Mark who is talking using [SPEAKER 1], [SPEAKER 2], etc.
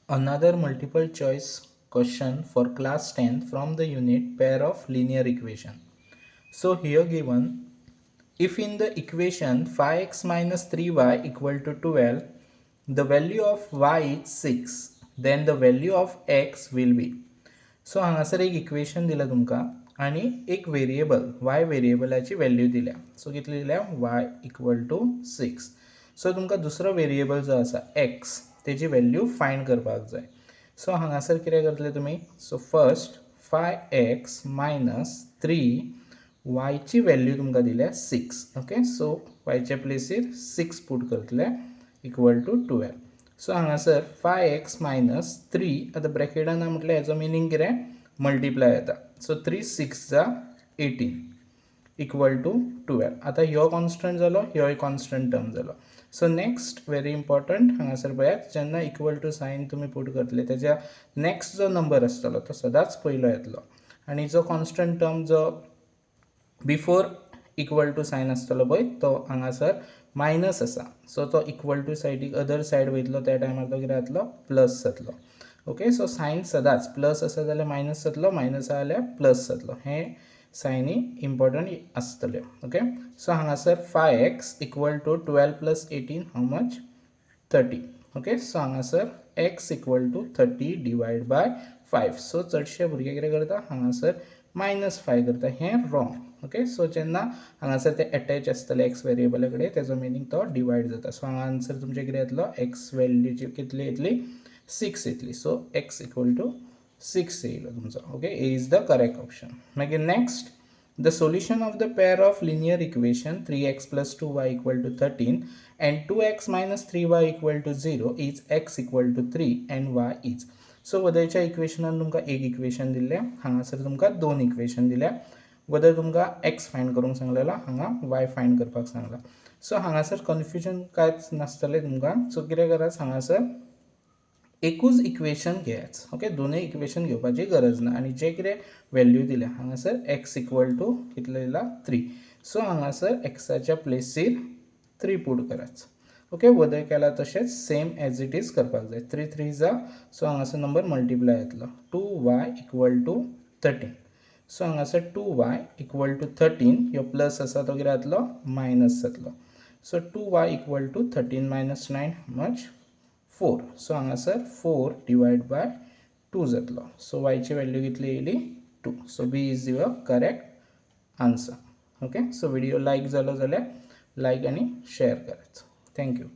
[SPEAKER 1] Another multiple choice question for class 10 from the unit pair of linear equation. So here given, if in the equation 5x minus 3y equal to 12, the value of y is 6, then the value of x will be. So हांगासर एक equation दिला तुमकां आनी एक variable y वेरिएबलाची value दिल्या. So कितली दिल्या, y equal to 6. So तुमकां दुसरो वेरिएबल जो आसा x तेजी व्हॅल्यू फायंड करपाक जाय. सो हांगासर कितें करतले तुमी, so first 5x minus 3y ची व्हॅल्यू तुमकां दिल्या 6. ओके, सो y च्या प्लेसीर 6 पुट करतले इक्वल टू 12. सो हांगासर 5x minus 3 आतां ब्रॅकेटान म्हटल्यार हेजो मिनींग कितें, मल्टिप्लाय जाता. सो 3 6 जा 18 इक्वल टू 12. आतां ह्यो कॉन्स्टंट जालो, ह्योय कॉन्स्टंट टर्म जालो. सो नेक्स्ट व्हेरी इम्पॉर्टंट, हांगासर पळयात जेन्ना इक्वल टू सायन तुमी पुट करतले तेज्या नेक्स्ट जो नंबर आसतलो तो सदांच पयलो येतलो आनी जो कॉन्स्टंट टर्म जो बिफोर इक्वल टू सायन आसतलो पळय तो हांगासर मायनस आसा. सो तो इक्वल टू सायडीक अदर सायड वयतलो त्या टायमार तो कितें जातलो, प्लस जातलो. ओके, सो सायन सदांच प्लस आसा जाल्यार मायनस जातलो, मायनस आसा जाल्यार प्लस जातलो. हें सायनी इम्पॉर्टंट आसतल्यो. ओके, सो हांगासर 5x equal to 12 plus 18 how much, 30. Okay, so हांगासर x equal to 30 divide by 5. So चडशे भुरगे कितें करता, हांगासर मायनस 5 करता, हें रॉंग. ओके, सो जेन्ना हांगासर ते एटॅच आसतले एक्स वेरिएबला कडेन तेजो मिनींग तो डिवायड जाता. सो हांगा आन्सर तुमचें कितें येतलो, एक्स व्हॅल्यूची कितली येतली, 6 येतली. सो एक्स इक्वल टू 6 येयलो तुमचो. Okay, A is the correct option. मागीर next, the solution of the pair of linear equation 3x plus 2y equal to 13 and 2x minus 3y equal to 0 is x equal to 3 and y is. So वदयच्या इक्वेशनान तुमकां एक equation दिल्लें, हांगासर तुमकां दोन equation दिल्या. वदय तुमकां x find करूंक सांगलेलो, हांगा y find करपाक सांगला. सो हांगासर कन्फ्युजन कांयच नासतलें तुमकां. सो कितें करात, हांगासर एकूच इक्वेशन घेयात. ओके, दोनूय इक्वेशन घेवपाची गरज ना आनी जे कितें व्हॅल्यू दिल्या हांगासर x equal to कितले दिला, 3. सो हांगासर एक्साच्या प्लेसीर 3 पुट करात. ओके, वदय केला तशेंच सेम एज it is करपाक जाय. 3 3 जा, सो हांगासर नंबर मल्टिप्लाय येतलो 2y equal to 13. सो हांगासर 2y equal to 13, ह्यो प्लस आसा तो कितें जातलो, मायनस जातलो. So 2y equal to 13 minus 9 much 4. So हांगासर 4 डिवायड बाय 2 जातलो. सो वायची व्हॅल्यू कितली येयली, 2. So B is your correct answer. Okay, so video like जालो जाल्यार लायक आनी शेअर करात. Thank you.